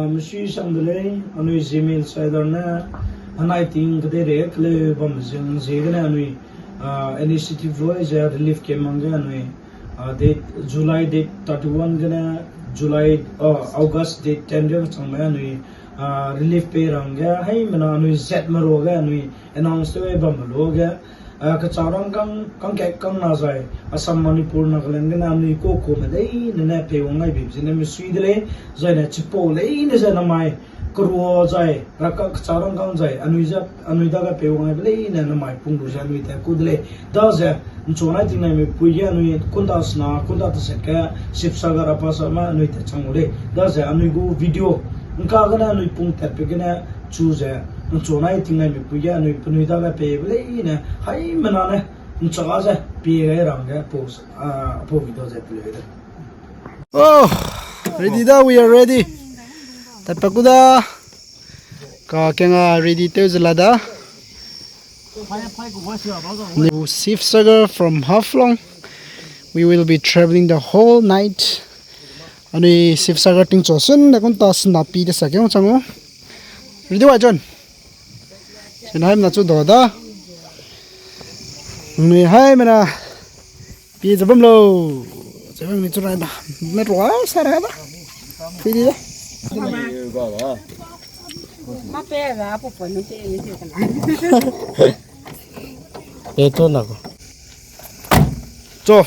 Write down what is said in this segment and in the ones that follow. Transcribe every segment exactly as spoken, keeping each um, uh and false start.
Misui sang de lei, anui Zeme Hills Riders ne, anai ting kedei re keleu bam zing ziegene anui, ah, initiative loi ze relief camp hangge anui, ah, date, July date thirty-one gene, July, ah, August date ten ge changme anui, ah, relief pei ra hangge, haimena anui zat me ruage anui announce tew bam me luage, ah, kechârang kang, kangkat kang na zai, Assam, Manipur, Nagaland gene anui kukume leine ne pei wang ai bip zene misui de lei, zaine chipau leine ze namai, kerua zai, raka kechârang kang zai, anui ze, anui dage pei wang ai be leine namai pung lu ze anui tat ku de lei. Daze, nchu nai tingnai mipui ge anui kunta sena, kunta teset ge, Sivasagar apa sa ma anui tat chang u lei. Daze, anui gu video, ngka gene anui pung tatbe gene, chu ze, nchu nai tingnai mipui ge anui penui dage pei be leine, haimena ne, ncha ze, pie gai ra hangge, pau, ah, pau video ze pie de. Oh, ready da, we are ready. Tatpa ku da. Ka kenga ready tew ze la da. New Sivasagar from Haflong. We will be traveling the whole night. Anui Sivasagar tingchu sun da kunta sena pi de sa ke chang u. Ready wa John? Sena haimena chu da da. Anui haimena Pi ze bam lo. Ze bam mi chu rai da. Me rua sa ra da. Pi di da. Ma pe ra pu pu nu pe ni te kana. E to na ko. Cho.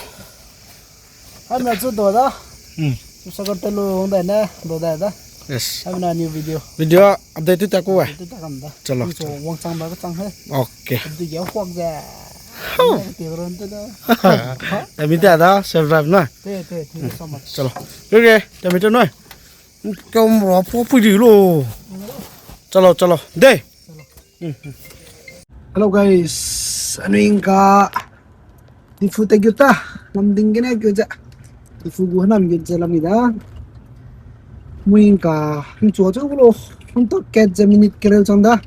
Haimena chu do da. Hmm. Sivasagar te lu hong da ne, do da da. Yes. Haimena new video. Video update tu ta ku wa. Tu ta kam da. Chalo. Chu wang chang da ka chang he. Okay. Abdi ge huak ze. Hau. Te ron te da. Te mi ta da, self drive na. Te, te, thank you so much. Chalo. Okay, te mi te noi. Kam ra pho pui di lo. Chalo, chalo. De. Hello guys, anui ngka Diphu te gyu ta, Lumding gene gyu ze. Diphu gu hanam gyu ze lam i da. Mui ngka, hing chua chu lo, hing to kat ze minute kereu chang da.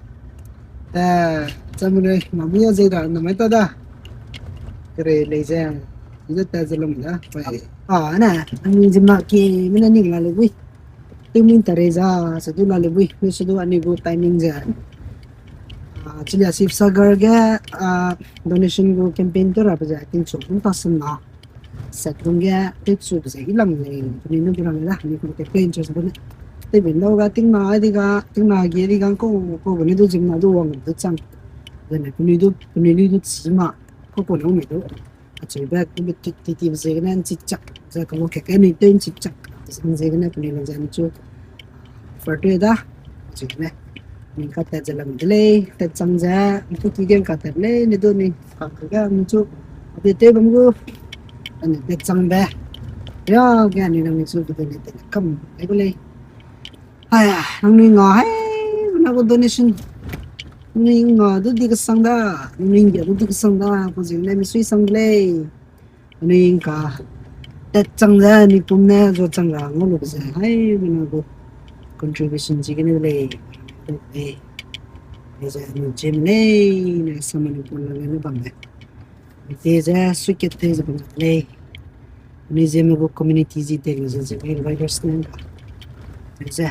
Eh, cham ne, na mui a ze da, na mai ta da. Kere lei ze, ze ta ze lam i da. Ah, na, anui ze ma ke, mena ning la le bui. Timing tare za, sedu la le bui, ne sedu anui gu timing ze. Ah, chili a Sivasagar ge, ah, donation gu campaign tu ra pe ze, I think so, kum ta sen na. Set lung ge, tek su pe ze, i lam le, ni nu du lam le da, ni kum te pe interest bu ne. Te bin dau ga, ting na, di ga, ting na ge, di ga, ko, ko, bu ne du zim na du wang du chang. Zene, penui du, penui du chi ma, ko, ko, nang me du. Acheube kube ti, ti, ti ziegene nchichak, ze kamo keke ni tew nchichak, ziegene penui le ze nchu far tew da, ziegene. Ni ka tat ze lam de lei, tat chang ze, nchu ki gen ka tat lei, ne du ni, ka ka ga nchu, de tew bam gu, ani tat chang be. Ya, ge ni nang nchu de ni te kam, ai gu lei. Aya, nangnui nga hai, bena gu donation. Nangnui nga du di kesang da, nangnui ngia du di kesang da, pu ziegene misui sang de lei. Nangnui ngka, tat chang ze, ni pum ne, zo chang ra, ngau lu ze, hai, bena gu contribution ziegene de lei. Lei. Lei ze, nangnui gym lei, ne sa Manipur la ne bam lei. Te ze, suikat te ze bam lei. Ni ze me gu community zi te lu ze ze me virus ne ka. Ze.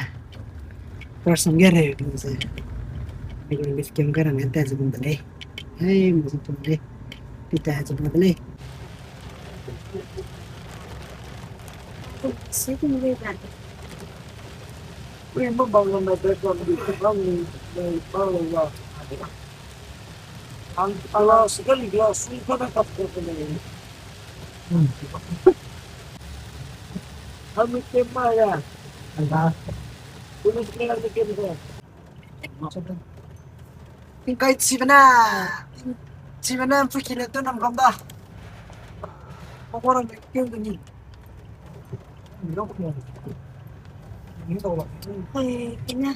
Person ge re lu ze. Me gu relief camp ga rang te ze bam lei. Hei, me ze bam lei. Pi ta ze bam lei. Ang, ala, sekali glass, sungkana kapkapene. Kami kema ya. Police kena kema. Tingkai chibena. Chibena, pukile tu nam kam da. Pokora me keu ni. Ai, ina.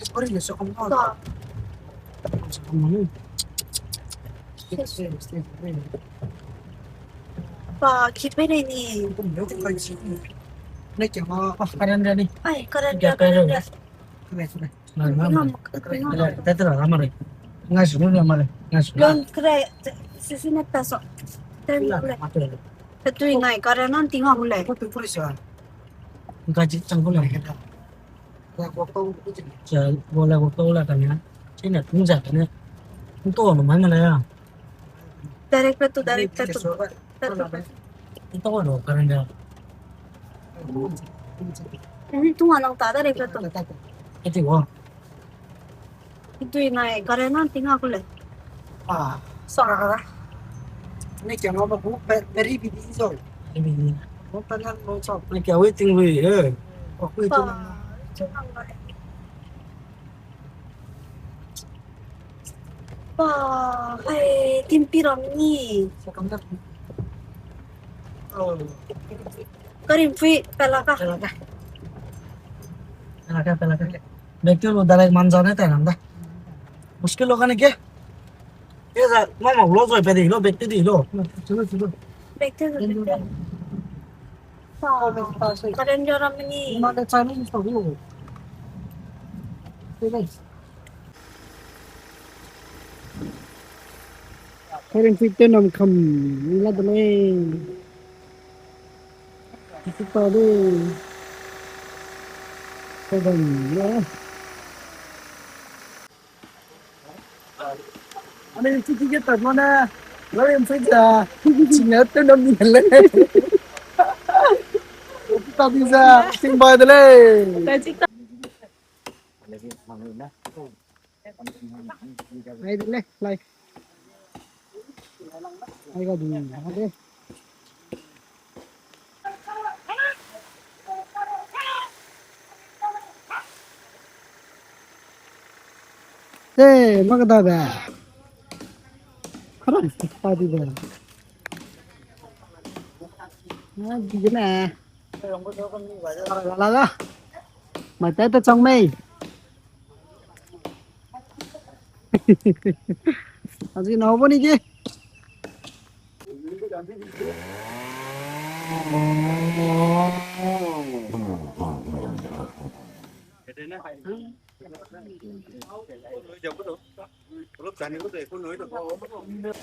Ba, ki pere ni. Ai, karan ra, karan ra. Ngam, ngam. Ngai su, ngam, ngam. Ngai su. Lon kre, sisi na ta so. Ten kre. Tatui ngai kare nan ting hang le. Ko tu puri sa. Ngai ji chang ko le. Cha, bola ko to la kane. Chine tung za kane. Tung to no mai ma la ya. Direct pe tu, direct pe tu. Tung to no karen da. Ini tung anang ta direct pe tu. Ati wa. Itu inai karen na tinga kule. Ah. Sa. Ni kya ma ba bu pe, pe ri bi di zo. Ri bi di. Mo pe na mo sa. Ni kya waiting we eh. Aku itu. Ba, hai, timpi ram ni. Karim fui, pela ka. Pela ka, pela ka. Bekti lu dalai manza ne ta nam da. Muskil lo kane ke? Ke za, mama lo zoi pe di lo, bekti di lo. Bekti lu, bekti. Karen joram ni. Karen fifty nam kam la de lei. Itu pa de. Sedang ya. Ani fifty ke tat mana, lo yang fifty da. Sing ya tu nam ni le. Itu ta bisa sing bai de lei. Lai de lei, lai. Lai ga du, lai de. Te, mak da be. Kara, pa di be. Na, di de na. La, la, la. Mai tai ta chang mei. Aji na bo ni ki.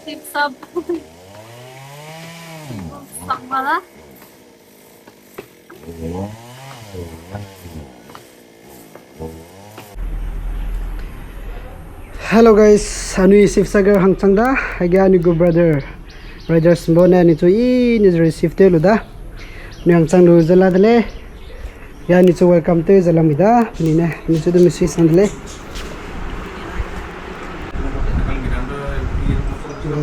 Sip sap. Sak mala. Hello guys, anui Sibsagar hangchang da, aige anui gu brother, brothers bone anui chu i ni receive te lu da. Anui hangchang lu ze la de lei. Ya, anui chu welcome te ze lam mi da, ni ne, anui chu du message sang de lei.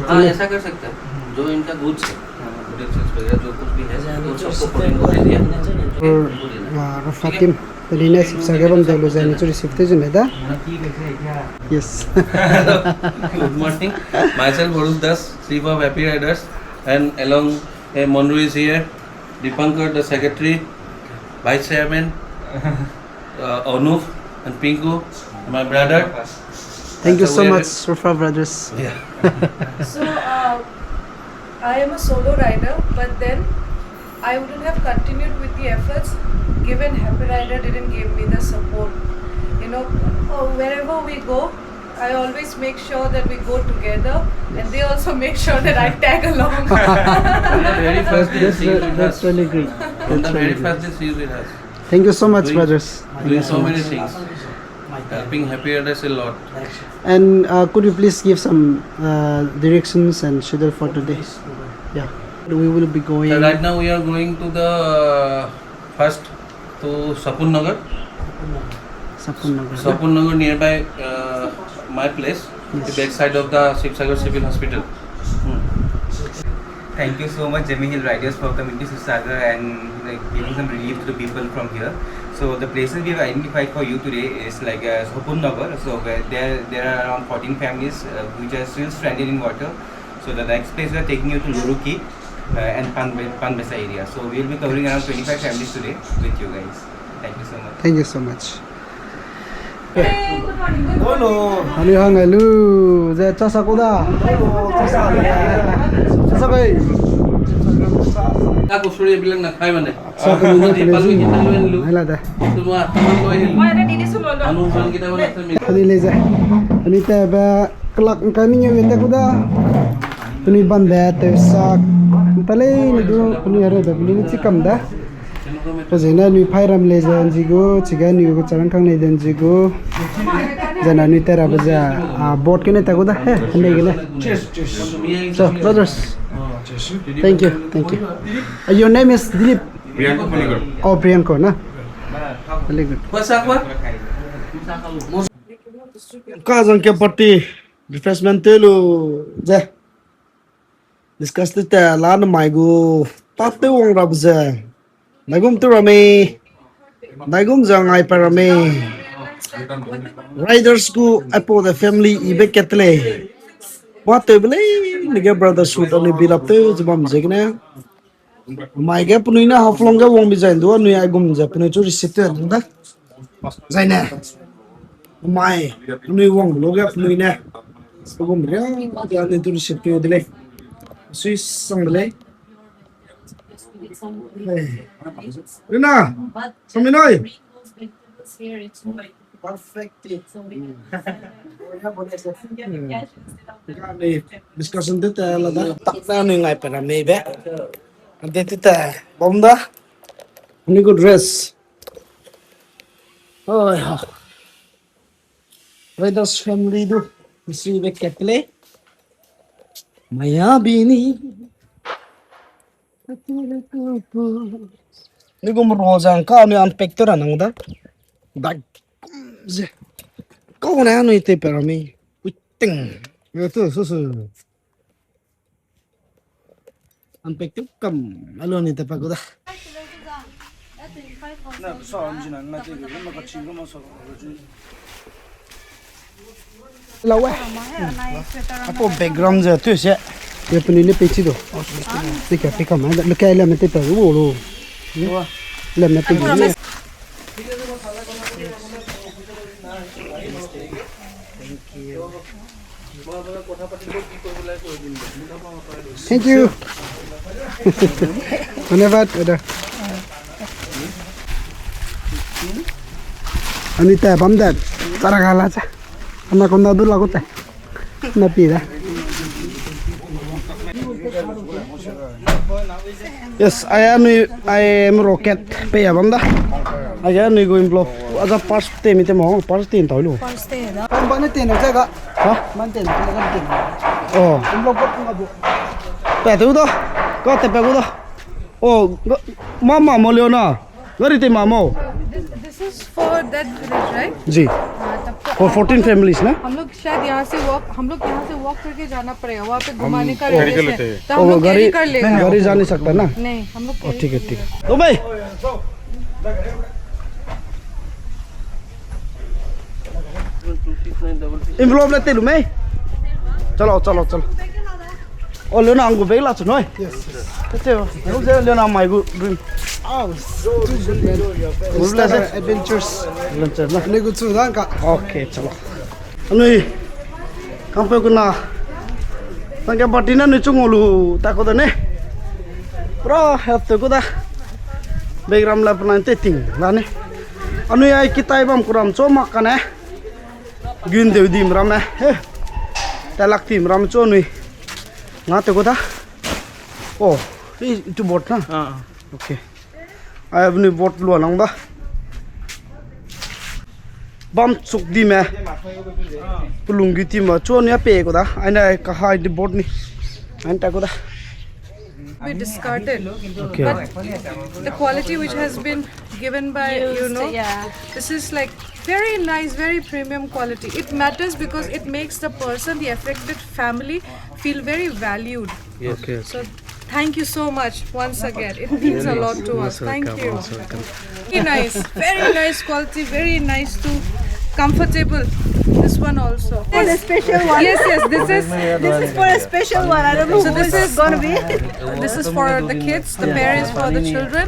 हाँ, ऐसा कर सकते हैं। जो इनका गुड्स है, गुड्स वगैरह जो कुछ भी है, वो सबको कोडिंग को दे दिया। और, आ, रफा टीम, तो लीने सिक्स आगे बम दे लो जाने चो रिसीव ते जुने दा। Yes. Good morning. Myself, Horup Das, chief of Happy Riders, and along, eh, Monru is here, Dipankar, the secretary, vice chairman, uh, Anup and Pinku, my brother. Thank you so much, Rufa Brothers. Yeah. So, uh, I am a solo rider, but then I wouldn't have continued with the efforts given Happy Rider didn't give me the support. You know, uh, wherever we go, I always make sure that we go together, and they also make sure that I tag along. From the very first day, that's, she's with us. That's really great. From the very first day, she's with us. Thank you so much, brothers. Doing so many things. Helping Happy Riders a lot. And, uh, could you please give some, uh, directions and schedule for today? Yeah. We will be going. So right now we are going to the, uh, first to Sapun Nagar. Sapun Nagar. Sapun Nagar nearby, uh, my place, the back side of the Sibsagar Civil Hospital. Hmm. Thank you so much, Jemi Hill Riders, for coming to Sibsagar and, like, giving some relief to the people from here. So the places we have identified for you today is, like, uh, Sapun Nagar. So where there, there are around fourteen families, uh, which are still stranded in water. So the next place we are taking you to Luruki, uh, and Pan-, Panbesa area. So we'll be covering around twenty-five families today with you guys. Thank you so much. Thank you so much. Hello. Hello, hang hello. Ze chasa ko da. Chasa kai. Aku suri bilang na kai mane. Sa ko na kele zi. Hai la da. Tumwa, taman ko hin. Ani le ze. Ani te ba kelak ngkai ni nge te ko da. Tuni ban de te sa. Tale ni du, tuni are da, tuni ni chikam da. Pe zene nui phai ram lei ze nzi gu, chige nui gu charang kang lei de nzi gu. Zena nui tera be ze, ah, board kene ta gu da, he, ne gene. So, brothers, thank you, thank you. Uh, your name is Dilip? Priyanka Panigar. Oh, Priyanka, na? Very good. Kazang ke party, refreshment te lu, ze. Discuss te te la ne mai gu, tat te wang rap ze. Naigum tu rame, naigum ze ngai pa rame. Riders gu aipau de family ibe kat lei. Wa te be lei, nige brotherhood ani build up te ze bam ze gene. Mai ge penui ne Haflong ge wang bi zai ndu, anui aigum ze penui chu receive te nang da. Zai ne. Mai, penui wang lo ge penui ne. Aigum ria, dia ne tu receive te de lei. Sui sang de lei. Hey. Rina, Saminoi. Perfect. Discussion te te la da. Tak da ni ngai pa na mei be. Ante te te bam da. Ani gu dress. Oi ha. Brothers family du. Misi be kat lei. Maya bini. Ni gum ro zang ka ni unpack te ra nang da. Dak ze. Kau ne anui te pe ra mi. Uiting. Ye tu su su. Unpack te kam alo ni te pa gu da. Lawe. Apo background ze tu se. Ye penui ne pei chi do. Te ka pei kam, le kai le me te pa gu lo. Le me te. Thank you. Dhanyavad, दादा. Ani ta bam da. Tara gala cha. Ana konda du la ko te. Na pi da. Yes, I am, I am rocket pe ya bam da. Age anui gu envelope. Aza pass te mi te mo, pass te ntau lu. Pass te da. Bam bam te na jaga. Ha? Man te na, man te na. Oh. Envelope ko nga bu. Pe tu da. Ka te pe gu da. Oh, mama mo leo na. Gari te mamo. This, this is for that village, right? Ji. हाँ, तब तो For fourteen families ना? हम लोग शायद यहाँ से walk, हम लोग यहाँ से walk करके जाना पड़ेगा, वहाँ पे घुमाने का रेलवे स्टेशन। तो हम लोग carry कर लेगा। गाड़ी जा नहीं सकता ना? नहीं, हम लोग carry कर लेगा। तो भाई। Envelope लेते लूँ मैं। चलो, चलो, चलो। Oh, lena ang gu bag la chu noi. Yes, yes. Tete, lu ze lena mai gu ring. Oh, it's too good, man. Adventures. Adventure na. Lego chu dan ka. Okay, chalo. Anui. Kampe kuna. Tangke party na nui chungu lu ta ko da ne. Bro, help te ko da. Bag ram la pnai te ting la ne. Anui ai kitai bam kuram cho mak ka ne. Gun deu dim ram e. He. Talak tim ram cho nui. Nga te ko da. Oh, itu board na. Ah. Okay. Ai abni board lua nang da. Bam chuk di me. Pulung gi tim ma cho nui ape ko da. Ai na ka hai di board ni. Ai ta ko da. Be discarded. Okay. But the quality which has been given by, you know, yeah, this is like very nice, very premium quality. It matters because it makes the person, the affected family, feel very valued. Yes. Okay. So thank you so much once again. It means a lot to us. Thank you. Very nice, very nice quality, very nice to comfortable. This one also. For the special one. Yes, yes, this is, this is for a special one. I don't know who this is gonna be. This is for the kids, the parents, for the children.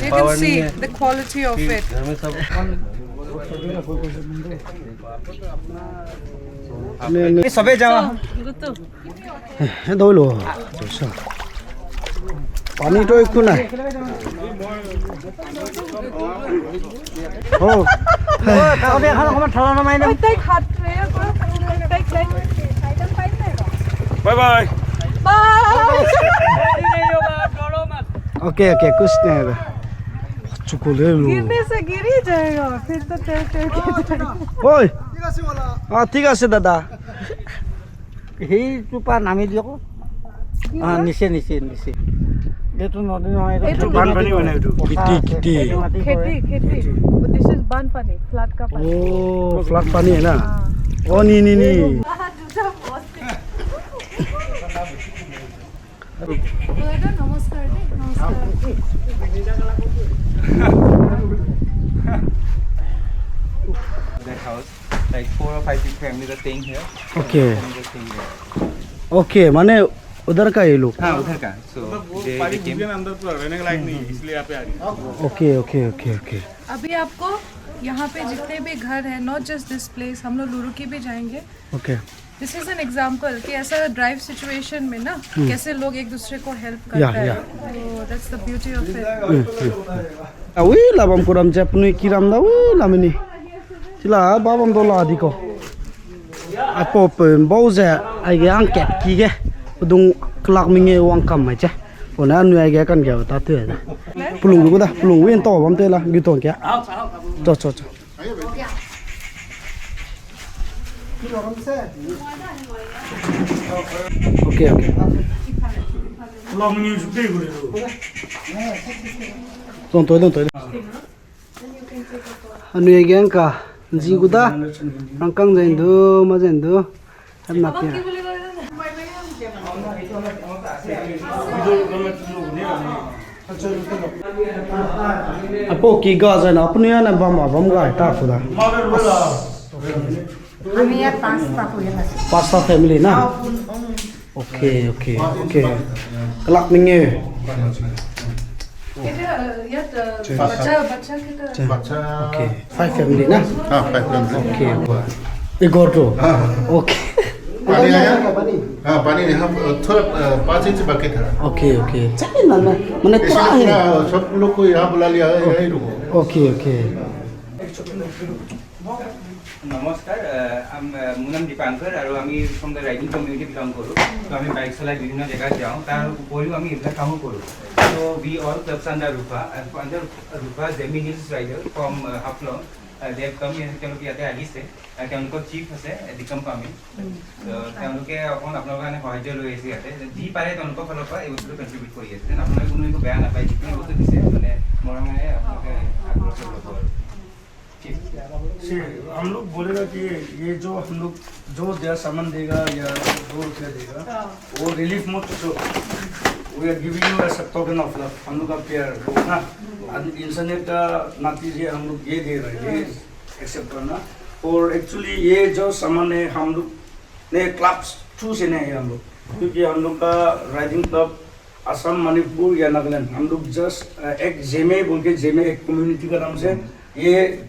You can see the quality of it. ये सबे जगह। So, good to Doi lo. Sa. Pani doi ku na. Oh. Bye bye. Bye. Okay, okay, kus ne. गिरने से गिर ही जाएगा, फिर तो तैर तैर के जाएगा। Oi. ठीक আছে, वाला। हाँ, ठीक আছে, दादा। यही चुपा नाम ही लियो। हाँ, नीचे, नीचे, नीचे। ये तो नदी नहीं है, ये तो बांध पानी बना है, तो। खेती, खेती। खेती, खेती। This is बांध पानी, flood का पानी। ओ, flood पानी है ना? हाँ। ओ, नहीं, नहीं, नहीं। नमस्कार दे, नमस्कार। That house, like, four or five people families are staying here. Okay. Families are staying here. Okay, माने उधर का ये लोग? हाँ, उधर का। So, मतलब वो they, पानी they came. घुस गया ना अंदर, पूरा रहने के लायक नहीं है, इसलिए यहाँ पे आ गए। Okay, okay, okay, okay. अभी आपको यहाँ पे जितने भी घर हैं, not just this place, हम लोग लुरुकी भी जाएंगे। Okay. This is an example कि ऐसा dry situation में ना, हम्म। कैसे लोग एक दूसरे को help या, करता है। या। तो that's the beauty of it. Hmm, hmm. A, ui, la bam kuram ze penui kiram da, ui, la meni. Chila, ba bam do la di ko. A, pau pe, bau ze, aige hangkat ki ge, pedung kelak menge wang kam mai che. Pau ne anui aige kan ge ta te da. Pelung lu da, pelung wi nto bam te la, gu ton kia. Cho, cho, cho. Okay, okay. Long news big. Dong toi, dong toi. Anui aige ka, nzi gu da, rangkang zai ndu, ma zai ndu. Hem na pia. Apo ki ga zai na, apo ni ane bam, a bam ga ta ku da. আমি ইয়াত পাঁচটা পৰিয়াল আছে। Pasta family na? Okay, okay, okay. Kelak menge. এটা, আহ, ইয়াত, আহ, বাচ্চা, বাচ্চা কেইটা? বাচ্চা। Okay, five family na? हाँ, five family। Okay। Igor to? हाँ। Okay। पानी आया? हाँ, पानी नहीं, हम, अ, थोड़ा, अ, पाँच इंच बाकी था। Okay, okay। Chale na, na। माने इसलिए पूरा है। पूरा सब लोग को यहाँ बुला लिया है, यहीं रुको। Okay, okay। নমস্কাৰ, আহ, আম-, আহ, মোৰ নাম দীপাংকৰ আৰু আমি from the riding community belong কৰোঁ। তো আমি বাইক চলাই বিভিন্ন জেগাত যাওঁ, তাৰ উপৰিও আমি এইবিলাক কামো কৰোঁ। So we all clubs under Rupa, uh, under Rupa Zeme Hills Rider from, uh, Haflong। Uh, they have come here, তেওঁলোকে ইয়াতে আহিছে। Uh, তেওঁলোকৰ চিফ আছে, uh, দিকম পামে। তো তেওঁলোকে অকণ আপোনালোকৰ কাৰণে সাহায্য লৈ আহিছে ইয়াতে। যি পাৰে তেওঁলোকৰ ফালৰ পৰা এই বস্তুটো কণ্ট্ৰিবিউট কৰি আছে। যেন আপোনালোকে কোনো একো বেয়া নাপায়, যিখিনি বস্তু দিছে, মানে, মৰমেৰে আপোনালোকে আগ্ৰহ ল'ব আৰু। सी, हम लोग बोलेगा कि ये जो हम लोग, जो दिया, सामान देगा या दो रुपया देगा, हाँ। वो रिलीफ मत सोचो। We are giving you as a token of love। हम लोग का प्यार, है ना? हम्म। इंसानियत का नाते से हम लोग ये दे रहे हैं, ये हाँ। एक्सेप्ट करना। और एक्चुअली ये जो सामान है, हम लोग ने क्लब्स थ्रू से नहीं है हम लोग, क्योंकि हम लोग का राइडिंग क्लब असम, मणिपुर या नागालैंड, हम लोग जस्ट, अ, एक जेमे बोल के, जेमे एक कम्युनिटी का नाम से ये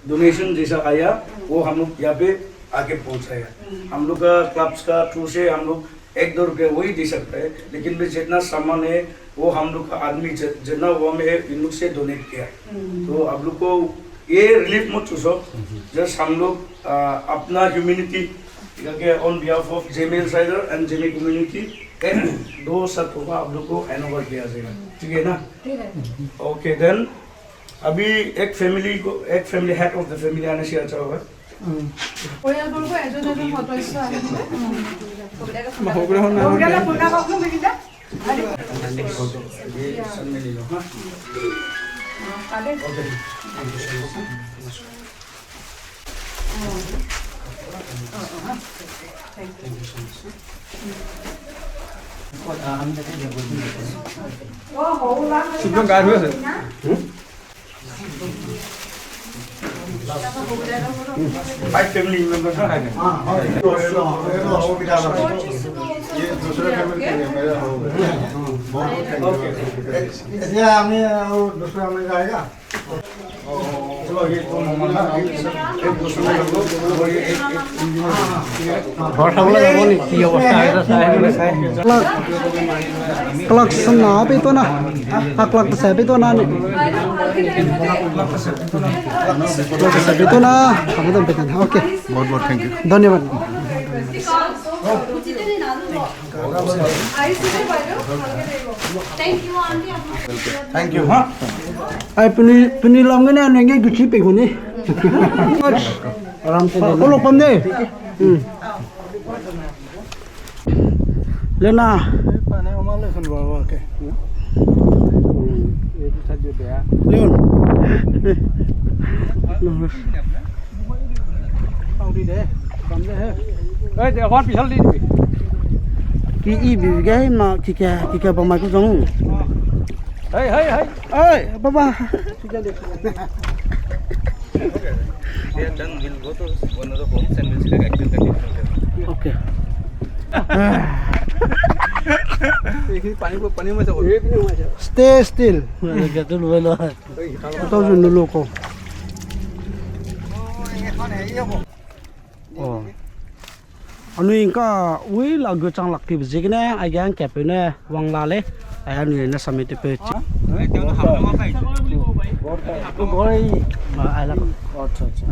डोनेशन जैसा आया, वो हम लोग यहाँ पे आके पहुँचाया। हम लोग का क्लब्स का थ्रू से हम लोग एक दो रुपया वही दे सकता है, लेकिन भी जितना सामान है, वो हम लोग का आदमी जि-, जितना वो में है, इन लोग से डोनेट किया। तो आप लोग को ये रिलीफ मत सोचो, जस्ट हम लोग, अ, अपना ह्यूमैनिटी करके on behalf of Zeme Hills Rider and Zeme community, एक दो सौ रुपया आप लोग को हैंड ओवर किया जाएगा, ठीक है ना? ठीक है। ओके, देन अभी एक फैमिली को, एक family, head of the family आने से अच्छा होगा। পৰিয়ালবৰ্গ এজন এজন সদস্য আহিব। সৌগ্ৰাহ নাম। সৌগ্ৰাহ নাম। ये सब में ले लो, हाँ। ओके। शुभ्रम गायब हुआ सर। फाइव फैमिली मेंबर ना? हाँ, हाँ। ये दूसरा फैमिली के लिए मेरा हो गया। बहुत थैंक यू। इसलिए हमें वो दूसरा में जाएगा। Kelak sena pe to na. A kelak sa pe to na ni. Kelak sa pe to na. Kami dam pe to na. Okay. बहुत बहुत थैंक यू। धन्यवाद। Thank you, ha. Ai, puni, puni lam gene nenge guchi pe guni. Aram se. Ko lo pam de. Hmm. Lena. Leon. Ki i bi ge ma ki ke, ki ke ba mai ku zong. Hey, hey, hey. Hey, baba. Okay. Stay still. Two thousand lulu ko. Oh. Anui ngka wi la gu chang lak ti ziegene, aige hangkapeu ne wang la lei, ai anui ne sami te pe chi. Ai la. अच्छा, अच्छा।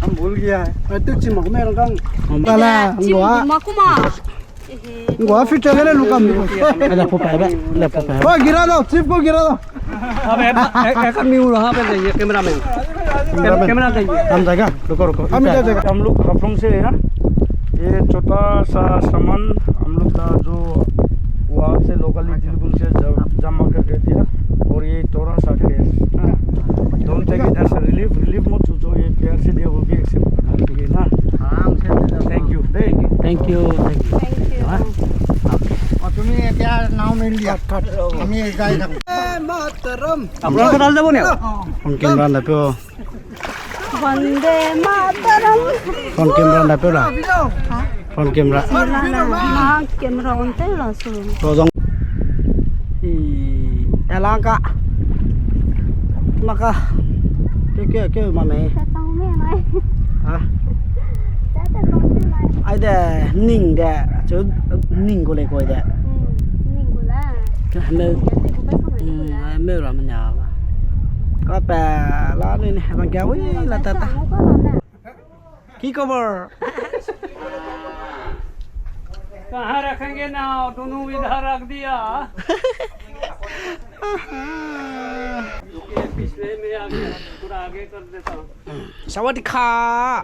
हम भूल गया है। Ai, tu chi mak me rang kang. Tala, chi ngua. Mak kuma. Ngua future le lu kam. Ai la pu pa ba, la pu pa. Ko gira do, chip ko gira do. अबे, ए-, ए-, एक आदमी वो वहाँ पे जाइए, camera man. Cam-, camera जाइए। हम जाएगा, रुको, रुको। हम इधर जाएगा। हम लोग हाफलोंग से है ना, ये छोटा सा सामान हम लोग का जो वहाँ से लोकली दिलगुन से ज-, जमा करके दिया, और ये थोड़ा सा ड्रेस, हाँ। Don't take it as a relief, relief मत सोचो, ये प्यार से दिया, वो भी एक्सेप्ट करना चाहिए ना। आराम से दे दो। Thank you। Thank you, thank you। Thank you। हाँ? Okay। और तुम्हें क्या नाम मिल गया? Cut, cut. हम ये गाय का। Mataram। Phone camera na pe. Vande Mataram। Phone camera na pe la. Phone camera. Ma camera on te la su. To zong. I, elaka. Maka. Ke, ke, ke, ma me. Ha? Ai de, ning de, chu ning gu lei koi de. Hmm, ning gu la. Ke hme, hmm, ai me ra me nia ba. Ka pa la ni ni, bang kya wi la ta ta. Ki खबर? कहाँ रखेंगे नाव? दोनों इधर रख दिया। ये पिछले में आ गया, पूरा आगे कर देता हूँ। Sawadika.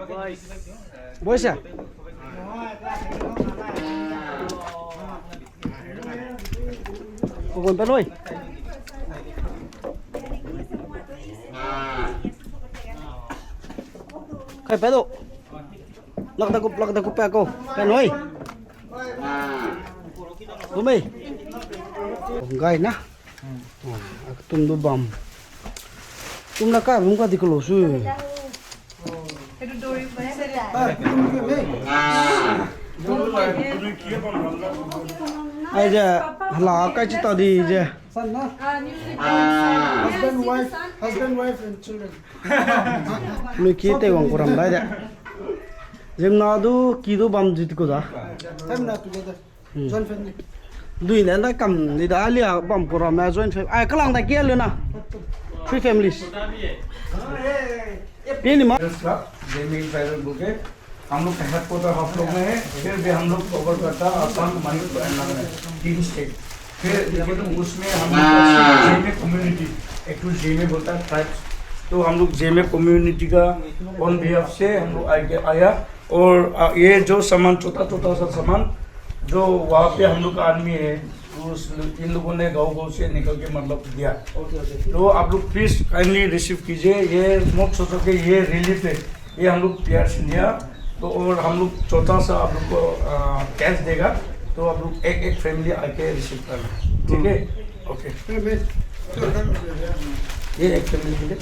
Boys. Boys ya? Ogon pe loi. Kai pe do. Lak da kup, lak da kup pe ko. Pe loi. Kumei. Gai na. Tum du bam. Tum la ka bum ka di kelo su. Ai je, hala kai chi ta di je. Husband, wife, husband, wife and children. Nui ki te wang kuram dai de. Zimna du ki du bam zit ku da. Family together. Hmm. Joint family. Dui ne na kam ni da lia bam kuram na joint family. Ai kalang da kia lu na. Three families. Pie ni ma. Yes, sir. Jai Ming Tribal book hai. हम लोग का हेडक्वार्टर हाफलोंग में है, फिर भी हम लोग कवर करता है आसाम, मणिपुर एंड नागालैंड, तीन स्टेट। फिर लेकिन उसमें हम लोग जेमे कम्युनिटी, एक तो जेमे बोलता है ट्राइब्स, तो हम लोग जेमे कम्युनिटी का ऑन बिहाफ से हम लोग आगे आया। और, आ, ये जो सामान, छोटा छोटा सा सामान जो वहाँ पे हम लोग का आदमी है, उस, इन लोगों ने गाँव गाँव से निकल के मतलब दिया। Okay, okay. तो आप लोग प्लीज काइंडली रिसीव कीजिए, ये मत सोचो कि ये रिलीफ है। ये हम लोग पीआर से लिया, तो और हम लोग छोटा सा आप लोग को, आ, कैश देगा, तो आप लोग एक एक फैमिली आके रिसीव करना, ठीक है? ओके। ये एक फैमिली के लिए।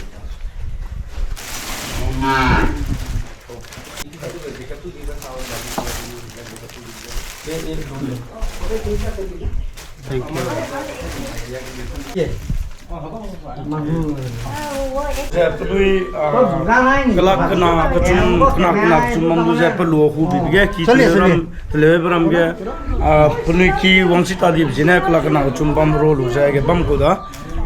Thank you. Ze penui, ah, kelak kena kechum, kena, kena kechum bam du ze pelu hu bi ge ki telegram, telegram ge, ah, penui ki wangchi ta di zine kelak kena kechum bam ro lu ze ge bam ku da.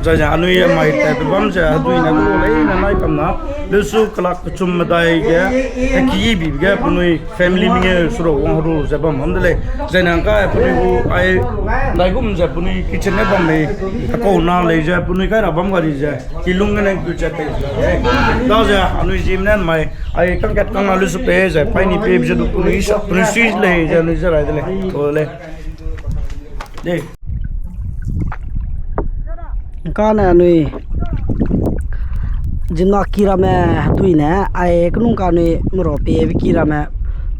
Zai ze anui mai tat pe bam ze hedui ne gu lei ne nai kam na. Lesu kelak kechum medai ge, heki ibi ge penui family menge suro wang heru ze bam bam de lei. Zai nang ka penui gu ai dai gum ze penui kitchen ne bam lei. Hekau na lei ze penui kai ra bam ga di ze. Kilung ne nang ku ze te. Da ze anui ziem ne mai ai kang kat kang na lesu pe ze pai ni pe ze du penui sa penui sui lei ze anui ze rai de lei. To lei. Dei. Kane anui zimna ki ramme hedui ne, ai kenung kanui mero pe be ki ramme,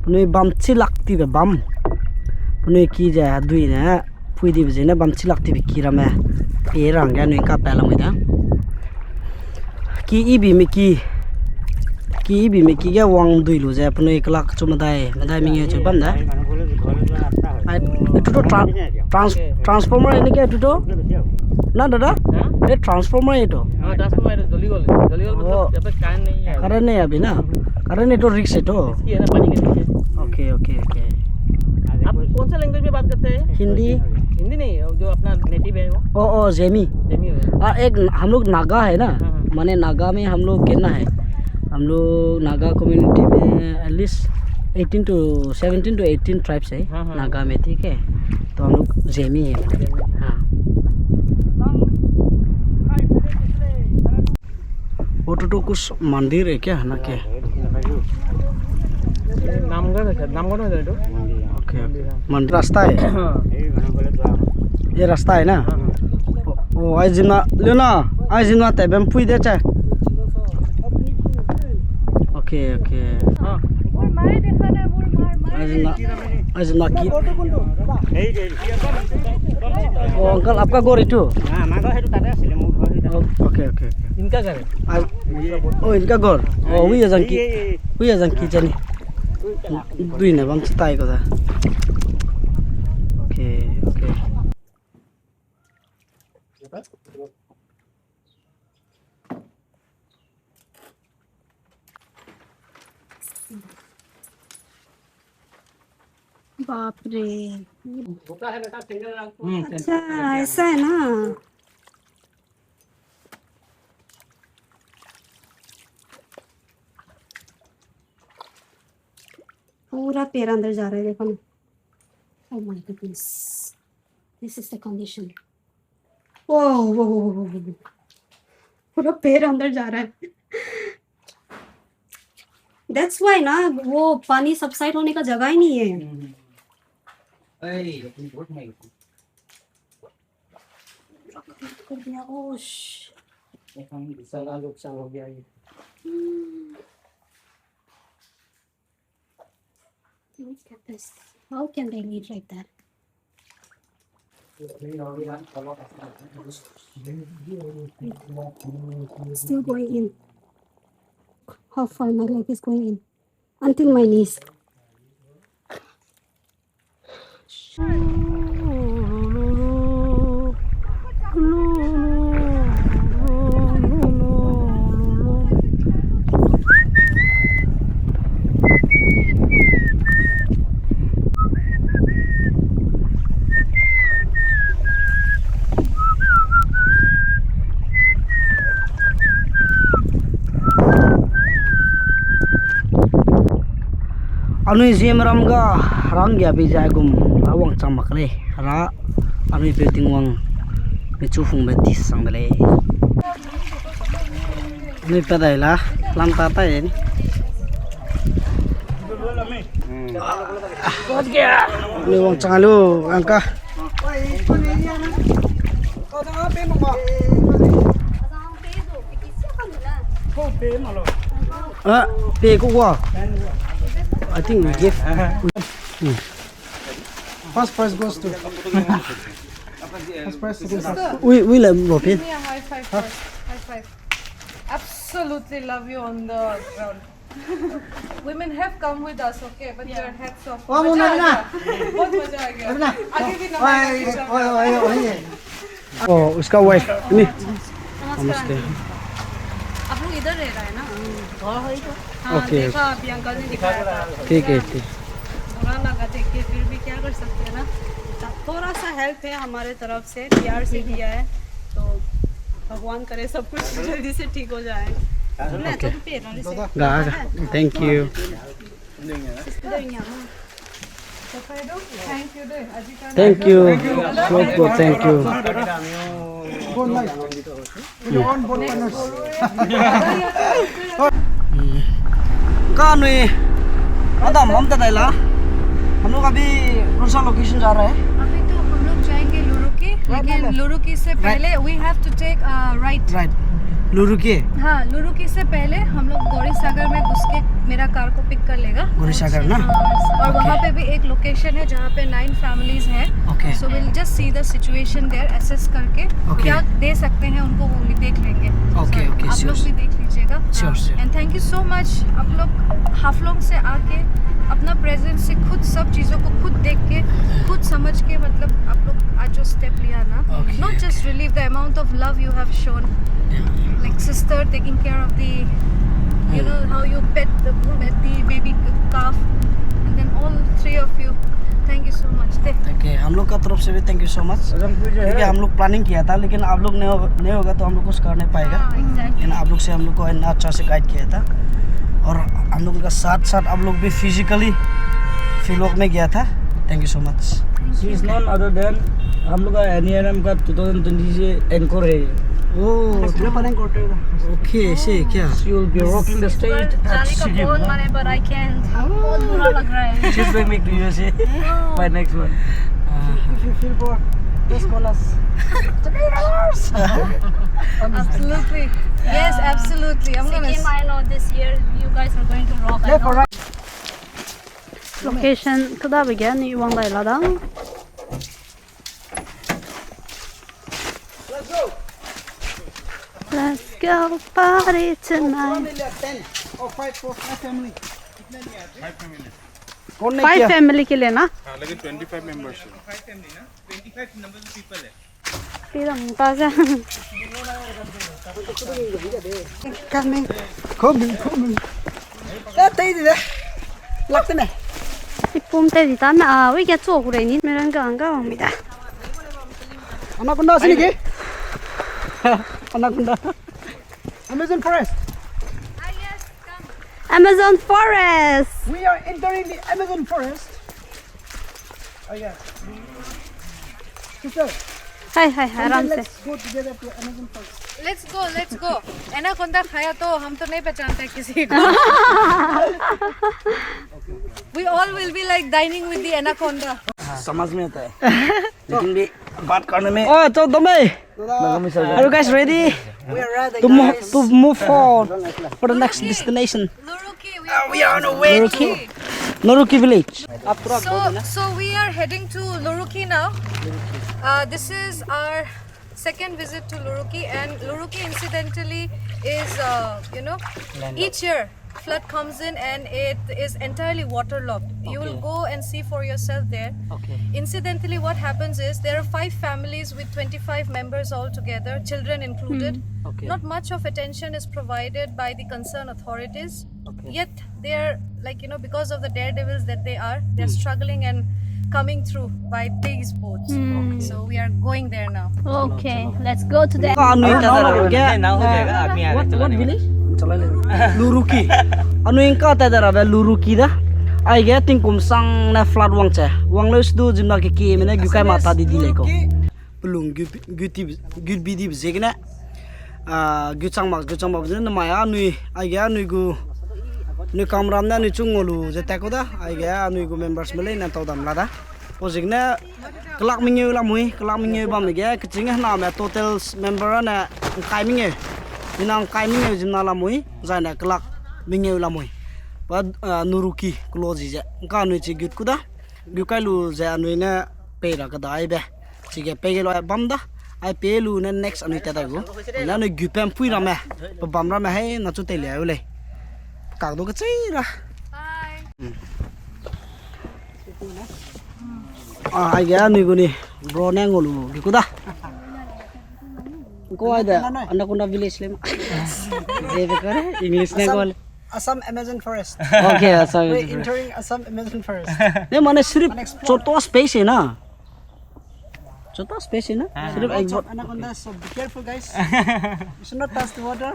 penui bam chilak tibe bam. Penui ki ze hedui ne, pui dibe zene bam chilak tibe ki ramme. Pe rangge anui ka pa lamui da. Ki ibi me ki, ki ibi me ki ge wang dui lu ze penui kelak chu medai, medai menge chu bam da. Ai, tuto tra-, trans-, transformer ini ke tuto? Na dada? हाँ? ये transformer है तो? हाँ, transformer है तो जल्दी बोल, जल्दी बोल, मतलब, ओ। यहाँ पे current नहीं है। Current नहीं है अभी ना? Current नहीं तो risk है तो? इसकी है ना, पानी के नीचे। OK, OK, OK। आप कौन सा language में बात करते हैं? हिंदी। हिंदी नहीं, वो जो अपना native है वो। ओ, ओ, Zemi। Zemi हो। आ, एक न-, हम लोग नागा है ना, हाँ, हाँ। माने नागा में हम लोग कितना है? हम लोग नागा community में at least eighteen to, seventeen to eighteen tribes है, हाँ, हाँ। नागा में, ठीक है? तो हम लोग Zemi है। Zemi। हाँ। वो तो, तो कुछ मंदिर है क्या, ना क्या? नामगढ़ है शायद, नामगढ़ में है तो। OK, OK। मंदिर है। मंदिर रास्ता है? हाँ। ये रास्ता है ना? हाँ, हाँ। ओ, ओ, ai zimna, Leona, ai zimna te bam pui de che. OK, OK। हाँ। Ai zimna, ai zimna ki. ओ, अंकल, आपका घर इटू? ओ, OK, OK, OK। इनका घर है? आ, ओ, इनका घर। ओ, वही है जंकी। ये, ये, ये। वही है जंकी चनी। दुई ने बम चिताई को था। OK, OK। बाप रे। हम्म, अच्छा, ऐसा है ना? पूरा पैर अंदर जा रहा है, देखो ना। Oh my goodness, this is the condition. Wow, wow, wow, wow, wow। पूरा पैर अंदर जा रहा है। That's why ना, वो पानी subside होने का जगह ही नहीं है। हम्म। ए, ये तो बहुत महंगा। कर दिया, ओश। ये काम सारा नुकसान हो गया ये। हम्म। Look at this. How can they live like that? Still going in. How far my leg is going in? Until my knees. Anui Zeme ram ga ranggia bei zai gum a wangchang mak lei. Hera anui peu Tingwang mechu hungbe di sang de lei. Anui pe dai la, lam ta tai ni. Anui wangchang lu, angka. Ah, pe ku wa. I think we give. Hmm. First prize goes to. First prize goes to. We, we love Lopin. Give me a high five first. High five. Absolutely love you on the ground. Women have come with us, okay, but your hats off. Oh, मजा आ गया। बहुत मजा आ गया। आगे भी नमस्ते। ओ, उसका wife, नहीं? नमस्ते। आप लोग इधर रह रहा है ना? घर है तो। हाँ, OK, देखा, OK। अभी अंकल ने दिखाया था। ठीक है, ठीक। बुरा लगा देख के, फिर भी क्या कर सकते हैं ना? थोड़ा सा help है हमारे तरफ से, प्यार से किया है, तो भगवान करे सब कुछ जल्दी से ठीक हो जाए। Okay. Ga, thank you. Thank you. Thank you. Ka nui, madam, हम तो दैला, हम लोग अभी कौन सा लोकेशन जा रहे हैं? अभी तो हम लोग जाएंगे लुरुकी, लेकिन लुरुकी से पहले we have to take a right. Right. लुरुकी? हाँ, लुरुकी से पहले हम लोग गौरीसागर में घुस के मेरा कार को पिक कर लेगा। गौरीसागर ना? हाँ, और वहाँ पे भी एक लोकेशन है जहाँ पे नाइन फैमिलीज हैं। Okay. So we'll just see the situation there, assess करके क्या दे सकते हैं उनको, वो भी देख लेंगे। Okay, okay, आप लोग भी देख लीजिएगा। Sure, sure. And thank you so much. आप लोग हाफलोंग से आके अपना प्रेजेंस से खुद सब चीज़ों को खुद देख के, खुद समझ के, मतलब, आप लोग आज जो स्टेप लिया ना, not just relieve, the amount of love you have shown, like sister taking care of the, you know, how you pet the, pet the baby calf, and then all three of you, thank you so much. Okay, हम लोग का तरफ से भी thank you so much। क्योंकि हम लोग प्लानिंग किया था, लेकिन आप लोग नहीं हो, नहीं होगा तो हम लोग कुछ कर नहीं पाएगा। हाँ, exactly. लेकिन आप लोग से हम लोग को इतना अच्छा से गाइड किया था, और हम लोग का साथ साथ आप लोग भी फिजिकली फील्ड वर्क में गया था। Thank you so much. She is none other than हम लोग का एनईएनएम का टू थाउजेंड ट्वेंटी से एंकर है। Oh, पूरा प्लानिंग करते हैं। Okay, ऐसे क्या? She will be rocking the stage at Sikkim, ना? बहुत बुरा लग रहा है। She's going back to USA by next month. If you feel bored, just call us. Absolutely. Yes, absolutely. I'm gonna Sikkim, I know this year you guys are going to rock. I know. Location kêdabe ge ni wang dai la da. Let's go. Let's go party tonight. Family of ten or five for my family. Five family. कौन नहीं किया? Five family के लिए ना? हाँ, लेकिन twenty five members हैं। Five family ना? Twenty five number of people है। Coming, coming, coming. Te, te, te, te. Lak te ne. Ipum te di ta na, a, we ke cho ku rei ni, me rang ga, ga wang mi da. Anaconda sini ki? Anaconda. Amazon forest. Amazon forest. We are entering the Amazon forest. Oh, yeah. Sister, hi, hi, hi, आराम से। Let's go together to Amazon forest. Let's go, let's go. Anaconda खाया तो हम तो नहीं पहचानते किसी को। We all will be like dining with the anaconda. समझ में आता है। लेकिन भी बात करने में। Oh, तो दमे। Are you guys ready? We are ready, to mo-, guys. To move forward for the next destination. Luruki, we are on the way to Luruki. Luruki village. So, so we are heading to Luruki now. Uh, this is our second visit to Luruki, and Luruki, incidentally, is, uh, you know, each year flood comes in and it is entirely waterlogged. You will go and see for yourself there. Okay. Incidentally, what happens is there are five families with twenty-five members altogether, children included. Okay. Not much of attention is provided by the concerned authorities. Okay. Yet they're, like, you know, because of the daredevils that they are, they're struggling and coming through by these boats. So we are going there now. Okay, let's go to the Anui ta da ra ge. What, what village? Luruki. Anui ngka ta da ra be Luruki da. Aige tingkum sang ne flood wang che. Wang le sdu zimna ke ki me ne gu kai ma ta di di le ko. Pelung gu, gu ti, gu bi di ziegene. Ah, gu chang mak, gu chang mak zene mai anui, aige anui gu, anui kamram ne anui chung ngolu ze ta ko da. Aige anui gu members me lei ne tau dam la da. O ziegene kelak mengeu lamui, kelak mengeu bam ge, keching hena me total member ne ngkai mengeu. Mina ngkai mengeu zimna lamui, zai ne kelak mengeu lamui. Ba, ah, Luruki kelo zi ze. Ngka anui chi gut ku da. Gut kai lu ze anui ne pei ra ka dai be. Chige pei ge lu ai bam da. Ai pei lu ne next anui ta dai gu. Na anui gut pem pui ra me. Pe bam ra me hei na chu tei le u lei. Kak du kechei ra. Bye. Ah, aige anui gu ni bro ne ngolu gu ku da. Ko ai da, Anaconda village le ma. Ze be kare, English ne ngol. Assam Amazon Forest. Okay, Assam Amazon Forest. We're entering Assam Amazon Forest. Ne mane sirip छोटा space है ना. Chota space na. Ah. Sirf ek baar. Anaconda, so be careful, guys. You should not touch the water.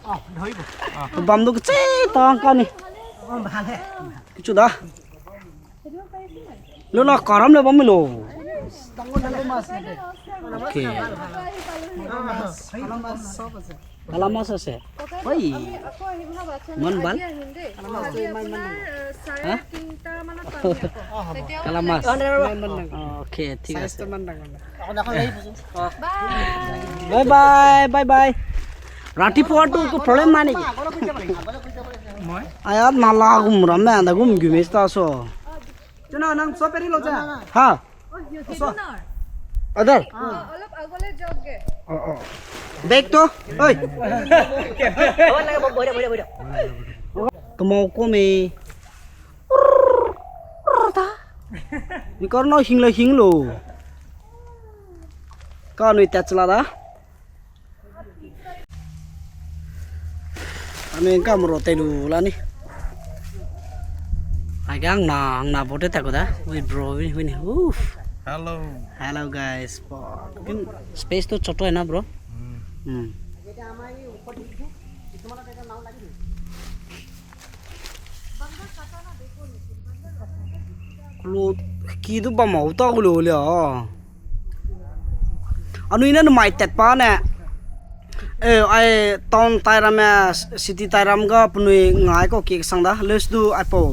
Oh, no, you go. Bam du kechei tang ka ni. Oh, bale. Kichu da. Lo na karam le bam lo. Dango, dango mas. Okay. Dango mas. Dango mas. Kalamas ase. Oi. Mon bal? Ha? Kalamas. Okay, thik ase. Bye bye, bye bye. Rati puar tu ko problem mane ki. Aya nala gum ram me, da gum gu me sta so. Chuna nang so peri lo cha. Ha? Adar. অলপ আগলৈ যাওকগে। Oh, oh. Bag to. Oi. Kemau ko me. Ni kar na hing la hing lo. Ka nui tat chla da. Ame ngka mro te lu la ni. Ai ga ngna, ngna bote ta ko da. Ui bro, ui, ui ni. Uf. Hello. Hello guys. Fuck. Space to choto hai na bro. Hmm. Hmm. Kelo ki du bam mau ta kelo lia. Anui ne numai tat pa ne. Eh, ai town tai ram e, city tai ram ga penui ngai kau ki kesang da. Leus du aipau.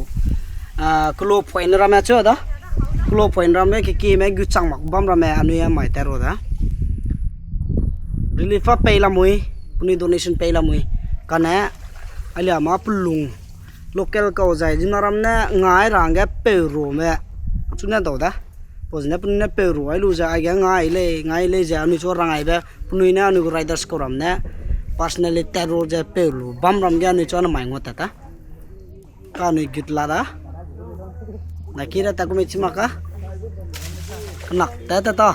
Ah, kelo point ram e chu da. Kelo point ram e kiki me gu chang mak bam ram e anui a mai tat ro da. Relief a pei lamui, penui donation pei lamui. Kane, alia ma pelung. Local kau zai, zina ram ne ngai ra hangge peu ru me. Chu ne dau da. Pau zene penui ne peu ru ai lu ze, aige ngai lei, ngai lei ze, anui chu rang aibe, penui ne anui gu riders kau ram ne. Personally tat ru ze peu lu, bam ram ge anui chu ne mai ngua tat ta. Ka anui git la da. Na ki ra ta ku me chi ma ka. Knak ta ta ta.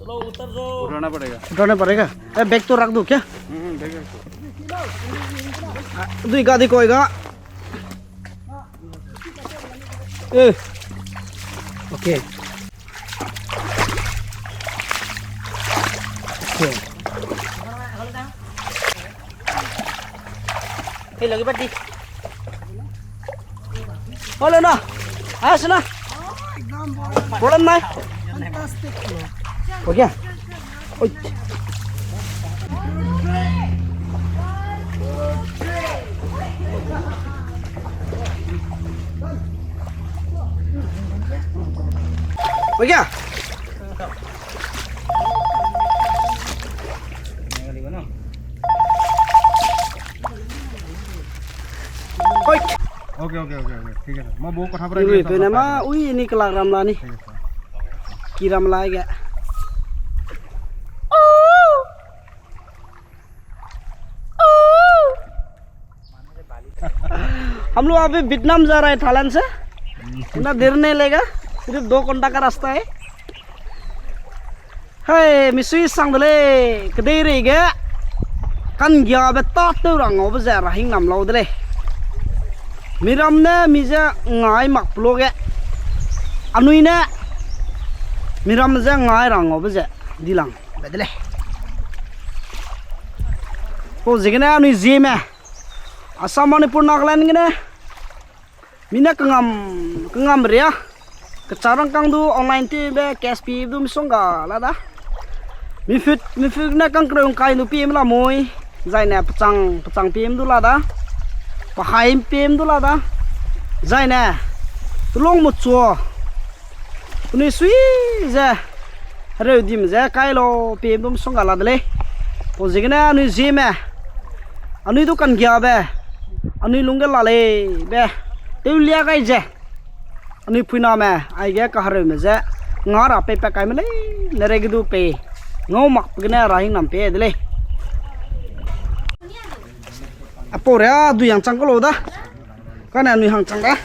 उठाना पड़ेगा। उठाना पड़ेगा। ए, bag तो रख दो क्या? हम्म, bag रख दो। आ, दुई गाड़ी कोई गा। ए। OK। OK। Hey, lagi pati. Hello na. Ayo sana. Problem nai. Fantastic. Ho gaya? Oi. Ho gaya? OK, OK, OK, OK, ठीक है सर। मैं वो कथा पर ui, तो ना मा, ui, ni kelak ram la ni. ठीक है sir. Ki ram la ge. हम लोग अभी वियतनाम जा रहे हैं, थाईलैंड से। इतना देर नहीं लेगा, सिर्फ दो घंटा का रास्ता है। Hei, misui sang de lei, kedei rei ge. Kanggiabe tâtew ra ngaube ze ra hingnam lau de lei. Miram ne mi je ngai mak pelo ge. Anui ne miram je ngai ra ngaube ze dilangbe de lei. Pau ziegene anui Zeme, Assam, Manipur, Nagaland gene mi ne kangam, kangam ria. Kecharangkang du online tewbe cash pibe du misongga la da. Mifut, mifut ne kangkereu ngkai du piem lamui. Zaine pechang, pechang piem du la da. Pahai piem du la da. Zaine telung mechua penui sui ze, hereu dim ze kai lau piem du misongga la de lei. Pau ziegene anui Zeme, anui du kanggiabe, anui lungge la leibe tewlia gai ze, anui puiname aige kahereume je nga ra peipat kaime lei, ne rei ge du pei ngau makbe gene ra hingnam pei de lei. Apau ria du yang chang ka lau da. Kane anui hang chang da.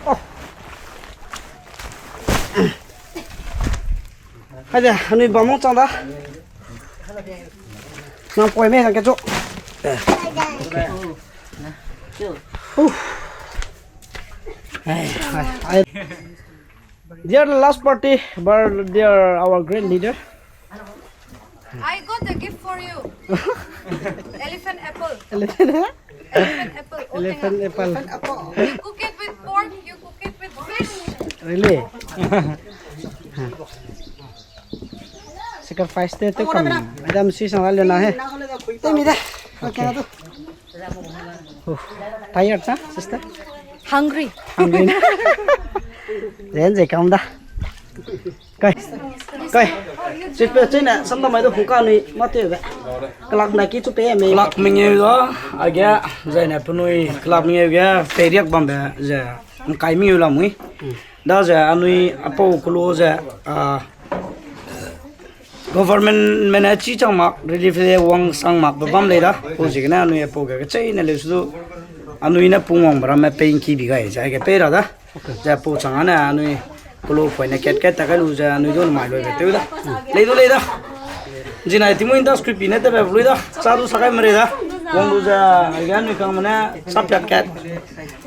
Oh. Aide, anui bam mong chang da. Nang poi me, nang ke cho. Uh. Ai, ai, ai. They are the last party, but they are our great leader. I got a gift for you. Elephant apple. Elephant, huh? Elephant apple. Elephant apple. You cook it with pork, you cook it with fish. Really? Sacrifice te tu kam. Madam si sang la le na he. Te mi de. Okay. Uh, tired, huh, sister? Hungry. Hungry. Zen ze kam da. Kai. Kai. Chipe chine samda mai do hungka nui mate be. Kelak na ki chu pe me. Kelak mengeu da, age, zai ne penui kelak mengeu ge, pe riak bam be, ze, ngkai mengeu lamui. Da ze, anui apau kelo ze, ah, government me ne chi chang mak, relief le wang sang mak, be bam lei da. Pau ziegene anui apau ge, kecheîne leu su du, anui ne pungwang be ramme pe ngki bi gai, zai ge pe ra da. Ze pau chang ane anui kelo poine kat kat ta kai lu ze anui du mai lui be tew da. Lei du lei da. Zinai Timung industry pi ne te be lui da. Cha du sa kai mere da. Wang lu ze ai ga anui kang mene sa piak kat.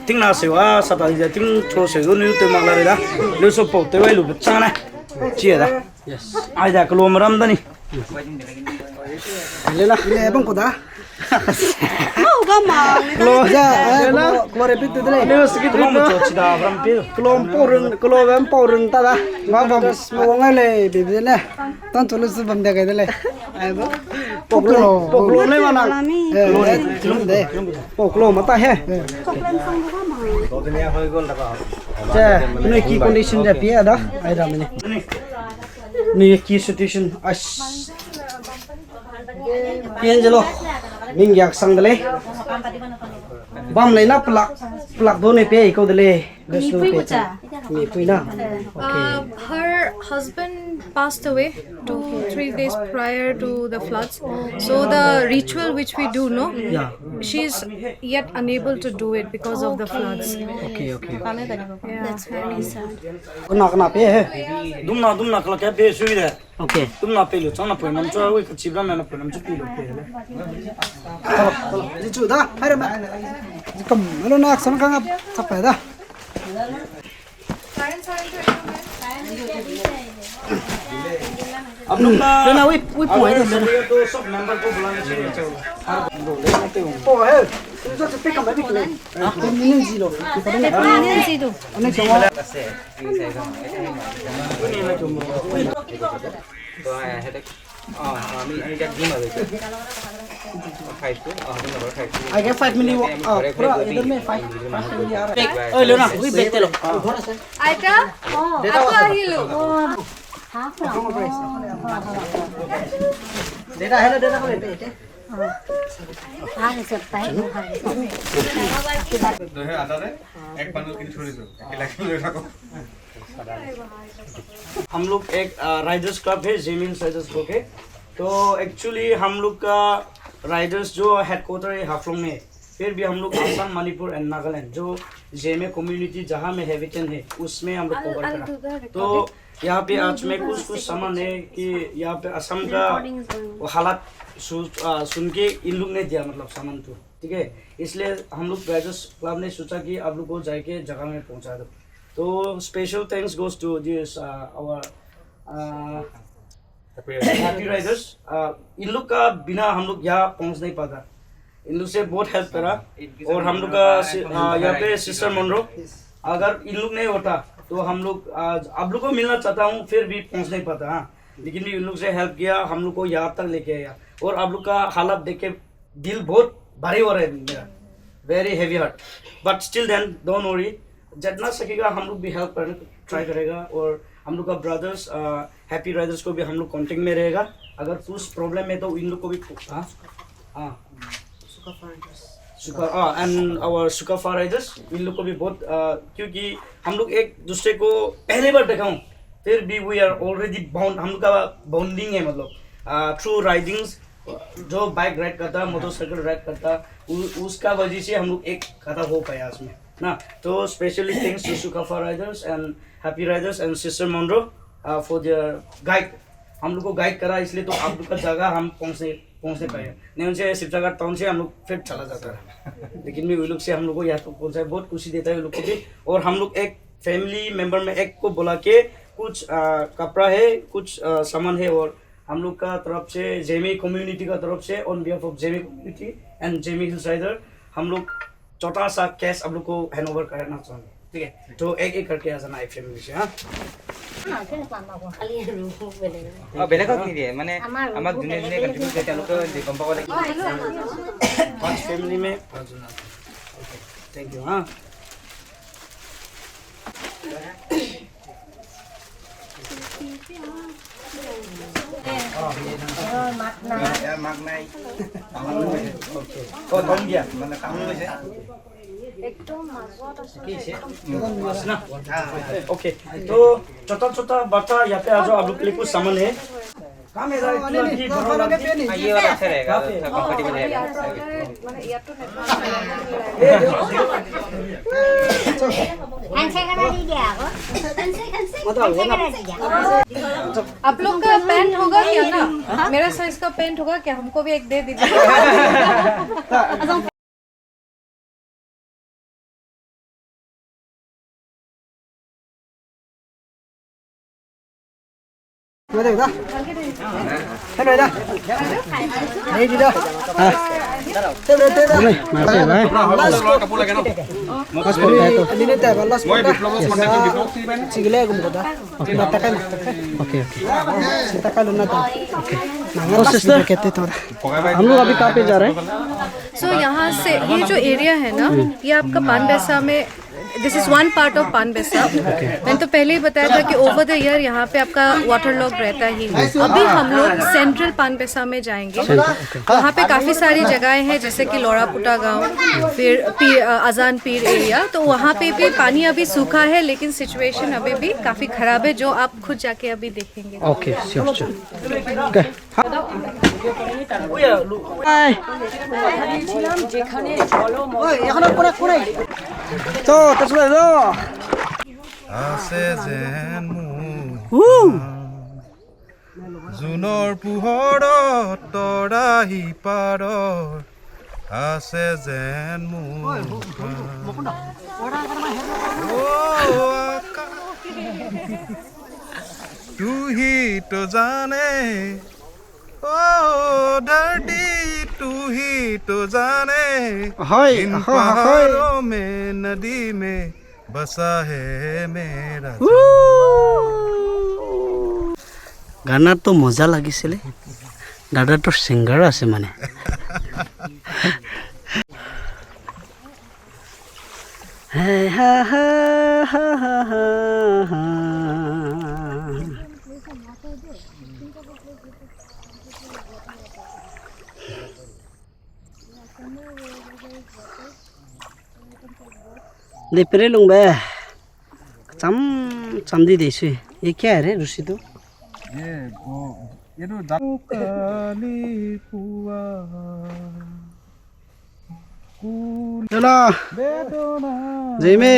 Ting na seu a sa ta ze ting cho seu du anui tew mak la re da. Lu so pau tew ai lu be chang ne. Chi da. Yes. Ai da kelo meram da ni. Le la. Le bang ko da. Mau ga ma. Kelo. Ja, eh, kelo, kelo repeat de le. Kelo secretary mo. Kelo pau run, kelo bam pau run ta da. Bam bam. Mo ngai le, bi bi le. Tan to le su bam de ga de le. Ai bo. Pau kelo, pau kelo le mana. Eh, kelo de. Pau kelo mata he. Ja, nui ki condition ja pi da. Ai da mene. Nui ki situation as. Pian jelo. Ming yak sang de lei. Bam lei na pelak, pelak do ne pe ko de lei. Mi pui ko cha. Mi pui na. Okay. Uh, her husband passed away two, three days prior to the floods. So the ritual which we do, no? Yeah. She's yet unable to do it because of the floods. Okay, okay. Yeah. That's very sad. Kena, kena pe he. Dumna, dumna kala ke pe sui de. Okay. Dumna pe lu, chang na poi nam cha, ui ka chibra me na poi nam cha pe lu pe le. Ji chu da, hai ra ma. Kam, lo na, san ka nga, sa pe da. आप लोग का, ना, वही, वही आप लोग का सब मेंबर को बुलाना चाहिए। ओ, है। तुम तो चुप्पे कम है, बिल्कुल। हाँ? तुम नहीं जी लो। नहीं जी दो। नहीं जी दो। तो आया है, देख। हाँ, हाँ, नहीं, नहीं, क्या घूम आ गई? Five two, हाँ, हम नंबर five two। आगे five मिली वो, हाँ, पूरा इधर में five, five मिली आ रहा है। Back, ओए, लो ना, वही back ते लो। हाँ। आइता? डेटा आपको वाला। ही लो। डेटा, हेलो, डेटा को लेते हैं। हाँ, ये सब पाए, हाँ, ये सब। दो है, आधा दे, एक बंडल किन छोड़ दो, अकेला क्यों ले रखा? हम लोग एक, अ, राइडर्स क्लब है, जेम हिल्स राइडर्स बोल के। तो actually हम लोग का राइडर्स जो हेडक्वार्टर है हाफलोंग में, फिर भी हम लोग आसाम, मणिपुर and नागालैंड, जो जेमे कम्युनिटी जहाँ में हैबिटेंट है, उसमें हम लोग कवर करा। तो यहाँ पे आज मैं कुछ, कुछ सामान है कि यहाँ पे असम का वो हालात सु-, अ, सुन के इन लोग ने दिया, मतलब, सामान तो, ठीक है? इसलिए हम लोग राइडर्स क्लब ने सोचा कि आप लोग को जाके जगह में पहुँचा दो। तो special thanks goes to this, uh, our, uh, Happy Riders। Uh, इन लोग का बिना हम लोग यहाँ पहुँच नहीं पाता। इन लोग से बहुत हेल्प करा। और हम लोग का सि-, uh, यहाँ पे सिस्टर मोनरो, अगर इन लोग नहीं होता तो हम लोग आज आप लोग को मिलना चाहता हूँ, फिर भी पहुँच नहीं पाता। हाँ, लेकिन भी इन लोग से हेल्प किया, हम लोग को यहाँ तक लेके आया। और आप लोग का हालत देख के दिल बहुत भारी हो रहा है मेरा, very heavy heart, but still then don't worry, जितना सकेगा हम लोग भी हेल्प करने को ट्राई करेगा। और हम लोग का ब्रदर्स, अ, हैप्पी राइडर्स को भी हम लोग कॉन्टैक्ट में रहेगा, अगर कुछ प्रॉब्लम है तो इन लोग को भी, हाँ, हाँ, सुकाफा, हाँ, and our सुकाफा राइडर्स, इन लोग को भी बहुत, अ, क्योंकि हम लोग एक दूसरे को पहली बार देखा हूँ, फिर भी we are already bond, हम लोग का बॉन्डिंग है, मतलब, अ, through राइडिंग्स, जो बाइक राइड करता है, मोटरसाइकिल राइड करता है, उ-, उसका वजह से हम लोग एक इकट्ठा हो पाया इसमें, ना? तो specially thanks to Sukapha riders and happy riders and sister Monroe, uh, for their guide। हम लोग को गाइड करा, इसलिए तो आप लोग का जगह हम पहुंचने पहुंचने पाए। नहीं उनसे शिवसागर टाउन से हम लोग फिर चला जाता है। लेकिन भी वो लोग से हम लोग को यहाँ तक पहुंचाए, बहुत खुशी देता है वो लोग को भी। और हम लोग एक फैमिली मेंबर में एक को बुला के कुछ कपड़ा है, कुछ सामान है, और हम लोग का तरफ से जेमी कम्युनिटी का तरफ से, on behalf of Zeme community and Zeme hills rider, हम लोग छोटा सा कैश आप लोग को हैंड ओवर करना चाहेंगे। ठीक है, तो एक एक करके आ जाना एक फैमिली से। हाँ, বেলেগক নিদিয়ে মানে, আমাক যোনে যোনে কণ্ট্ৰিবিউট কৰিছে তেওঁলোকেও গম পাব লাগিব। পাঁচ ফেমিলি মে পাঁচজন আছে। Okay, thank you. हाँ। OK, तो छोटा छोटा बच्चा यहाँ पे आ जाओ, आप लोग के लिए कुछ सामान है। ये वाला अच्छा रहेगा, थोड़ा कंफर्टेबल रहेगा। आप लोग का पैंट होगा क्या ना? मेरा साइज का पैंट होगा क्या? हमको भी एक दे दीजिए। OK, OK। तो सिस्टर, हम लोग अभी कहाँ पे जा रहे हैं? सो यहाँ से ये जो एरिया है ना, ये आपका पान बैसा में, this is one part of पान बैसा। मैंने तो पहले ही बताया था कि ओवर द ईयर यहाँ पे आपका वाटर लॉग रहता ही है। अभी हम लोग सेंट्रल पान बैसा में जाएंगे। वहाँ पे काफी सारी जगहें हैं, जैसे कि लोरापुटा गांव, फिर पी-, अ, अजान पीर एरिया, तो वहाँ पे भी पानी अभी सूखा है, लेकिन सिचुएशन अभी भी काफी खराब है, जो आप खुद जाके अभी देखेंगे। OK, sure, sure। OK। Hi। যেখানে জলমগ্ন। ওই, এখনো কোনে, কোনে? তো, তো চলে যাও। আছে যেন মোৰ জুনৰ পোহৰত তৰা সিপাৰৰ, আছে যেন মোৰ প্ৰাণ। ओ आकाश, तू ही तो जाने, ओ धरती, तू ही तो जाने, হয়, इन হয়, হয়। पहाड़ों में, नदी में बसा है मेरा। গানাটো মজা লাগিছিলে। দাদাটো ছিংগাৰ আছে মানে। হে, হা, হা, হা, হা, হা, হা। Dei pere lungbe. Cham, cham di dei sui. Ye kya hai re, rusi tu? Ye, wo, ye to da- Kali pua. Dala. Bedona. Jeme.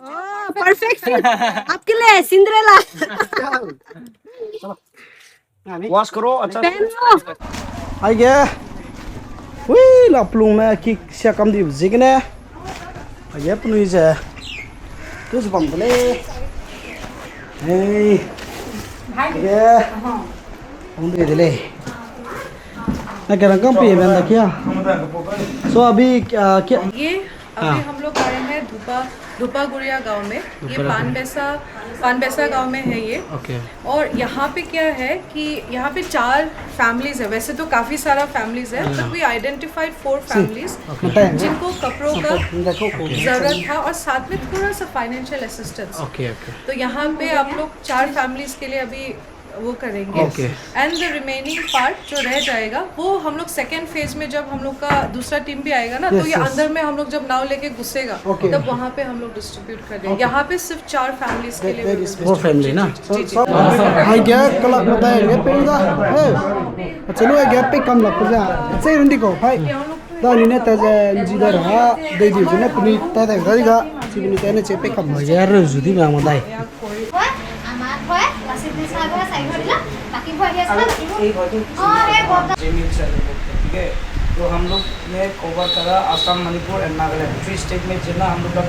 Oh, perfect fit। आपके लिए सिंड्रेला। Wash करो, अच्छा। पहन लो। Aige. Ui, la plung me ki sia kam di zikne. Aige penui ze. Tu ze bam de lei. Hey. Aige. Bam de lei. Na kerang kam pi ben da kya? So abhi, ah, kya? ये अभी हाँ। हम लोग आए हैं धुपा, धुपागुड़िया गांव में। ये धुपागुड़िया। पानबैसा, पानबैसा गांव में है ये। OK। और यहाँ पे क्या है कि यहाँ पे चार फैमिलीज है। वैसे तो काफी सारा फैमिलीज है, हाँ। But we identified four families, OK। जिनको कपड़ों का OK। जरूरत था और साथ में थोड़ा सा फाइनेंशियल असिस्टेंस। OK, OK। तो यहाँ पे आप लोग चार फैमिलीज के लिए अभी वो करेंगे। Okay. And the remaining part जो रह जाएगा, वो हम लोग सेकंड फेज में, जब हम लोग का दूसरा टीम भी आएगा ना, तो ये अंदर में हम लोग जब नाव लेके घुसेगा, ओके, तब वहाँ पे हम लोग डिस्ट्रीब्यूट कर देंगे। ओके। यहाँ पे सिर्फ चार फैमिलीज के लिए। Four family ना? जी, जी। Hai ge kalak matai ge pe da. Achelu ge pe kam lak pe da. Achei rundi ko, hai. Da ni ne ta ze nji da ra, dei di ne puni ta da ga. Chi puni ta ne che pe kam. Ye ru zu di ma mo dai. Hoi, ama hoi, lasi ni sa ba sai hoi la, baki hoi ya sa. एक और जो ओ, हे, बहुत। जेमे हिल सर्वे बोलते हैं, ठीक है? तो हम लोग ने कवर करा आसाम, मणिपुर and नागालैंड, थ्री स्टेट में जितना हम लोग का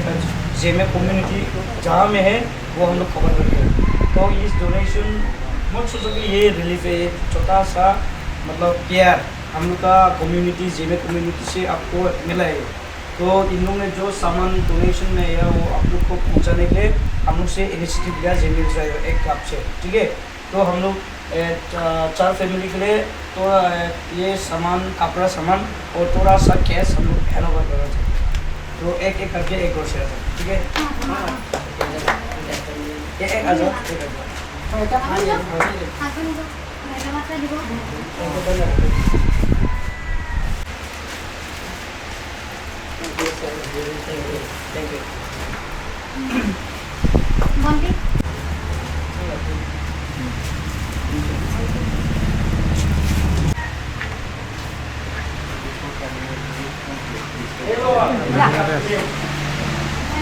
जेमे कम्युनिटी जहाँ में है, वो हम लोग कवर करते हैं। तो इस डोनेशन, मत सोचो कि ये रिलीफ है, ये छोटा सा, मतलब, केयर हम लोग का कम्युनिटी, जेमे कम्युनिटी से आपको मिला है। तो इन लोग ने जो सामान डोनेशन में आया, वो आप लोग को पहुंचाने के लिए हम लोग से इनिशिएटिव लिया, जेमे हिल सर्वे एक क्लब से, ठीक है? तो हम लोग, ए, चा-, चार फैमिली के लिए थोड़ा, ए, ये सामान, कपड़ा सामान और थोड़ा सा कैश हम लोग हैंड ओवर करना चाहते हैं। तो एक एक करके एक और शेयर करें, ठीक है? ये एक आ जाओ, एक आ जाओ।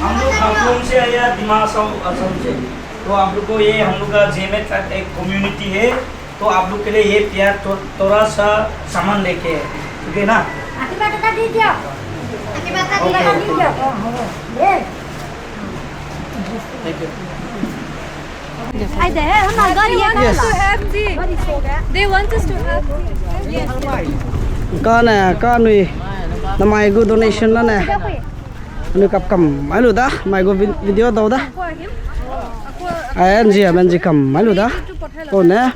हम लोग हाफलोंग से आया, दिमा हासाओ, असम से। तो आप लोग को ये हम लोग का जेमे ट्राइब एक कम्युनिटी है, तो आप लोग के लिए ये प्यार तो, थोड़ा सा सामान लेके, ठीक है ना? आशीर्वाद का दे दिया। आशीर्वाद का दे दिया। Thank you. Ai de, हम गाड़ी है ना? Yes. To have tea. They want us to have tea. Yes. Ka ne, ka nui, namai gu donation la ne. Anui kap kam mai lu da, mai gu vi-, video dau da. Ai, anji, am anji kam mai lu da. Ko ne.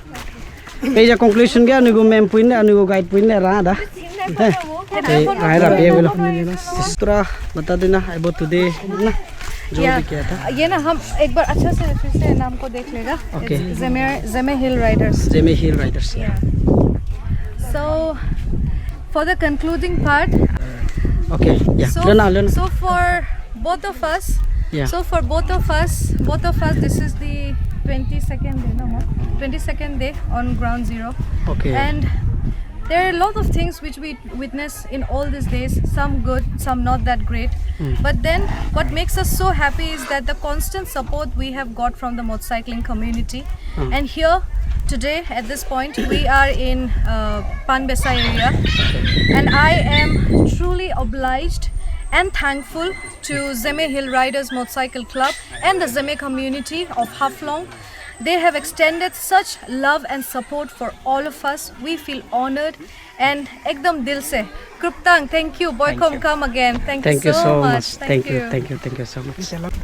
Pei ja conclusion ge anui gu main point ne, anui gu guide point ne ra da. Pei, ai ra pei gu lo. Tura bata dena, ai bo today na. जो भी किया था। ये ना हम एक बार अच्छा से फिर से नाम को देख लेगा। Okay. It's Zeme, Zeme Hill Riders। Zeme Hill Riders। Yeah। So, for the concluding part, okay, या, so, लेना, लेना। So for both of us, या। So for both of us, both of us, this is the twenty-second day, no, no? Twenty-second day on ground zero। Okay. And there are a lot of things which we witness in all these days, some good, some not that great। Hmm। But then what makes us so happy is that the constant support we have got from the motorcycling community। Hmm। And here today at this point, we are in, uh, Panbesa area, and I am truly obliged and thankful to Zeme Hill Riders Motorcycle Club and the Zeme community of Haflong। They have extended such love and support for all of us। We feel honored and ekdam dil se, Kruptang, thank you. Boycom, come again. Thank you so much. Thank you, thank you, thank you so much.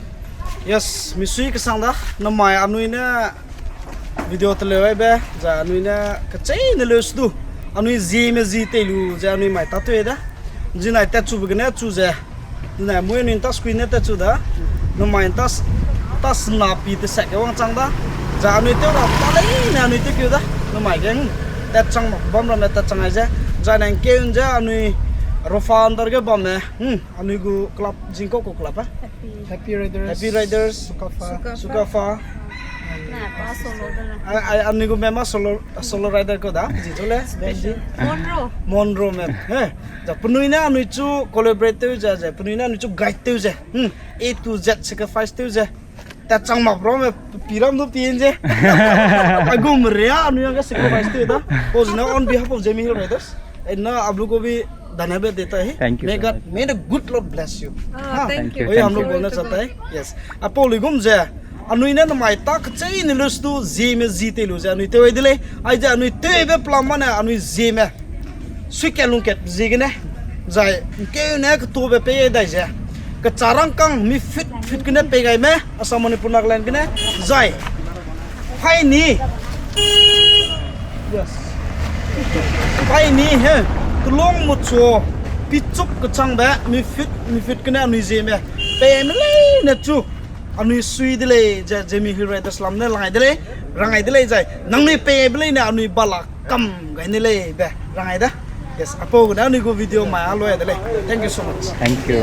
Yes, misui kesang da, namai anui ne video teleu aibe, ze anui ne kechei ne leu sudu, anui Zeme zi tei lu ze anui mai ta tui da, zinai tat chu be gene chu ze, zinai mui anui ta screen ne tat chu da, namai ta s-, ta sna pi te sek ke wangchang da, ze anui tew ra ta lei ne anui tew keu da, namai ge, tat chang mak bam ramme tat chang ai ze, zai nang keu ze anui Rofa under ge bamme, hmm, anui gu club, Jingkoko club, eh? Happy Riders. Happy Riders. Sukafa. Sukafa. Na, pa solo da la. Ai, ai, anui gu mema solo, solo rider ko da. Ji chu le, Benji. Monroe. Monroe mem. He. Za penui ne anui chu collaborate tew ze, ze penui ne anui chu guide tew ze. Hmm. A to Z sacrifice tew ze. Ta chang mak bro me piram du pin ze. Ai gu mria anui ga sacrifice tew da. Ko zina on behalf of Zeme Hill Riders. And na आप लोग को भी धन्यवाद देता है। Thank you so much। May God, may the good Lord bless you। Ah, thank you। Oi, हम लोग बोलना चाहता है। Yes। Apau lui gum ze, anui ne namai ta kechei ne lus tu Zeme zi tei lu ze anui tew ai de lei. Ai ze anui tewbe plan ma ne anui Zeme. Sui ke lung ket zi gene. Zai, keu ne ketu be pei dai ze. Kecharangkang mi fit fit gene pei gai me, Assam, Manipur, Nagaland gene. Zai. Paini. Yes. Paini he. Kelung muchu. Pichuk kechangbe mi fit, mi fit gene anui Zeme. Pei me leine chu. anui sui de lei ze Zeme Hill Riders lam ne rangai de lei, rangai de lei zai nangnui peibe leine anui bala kam gai ne lei be rangai da. Yes, apau gene anui gu video mai a lui de lei. Thank you so much. Thank you.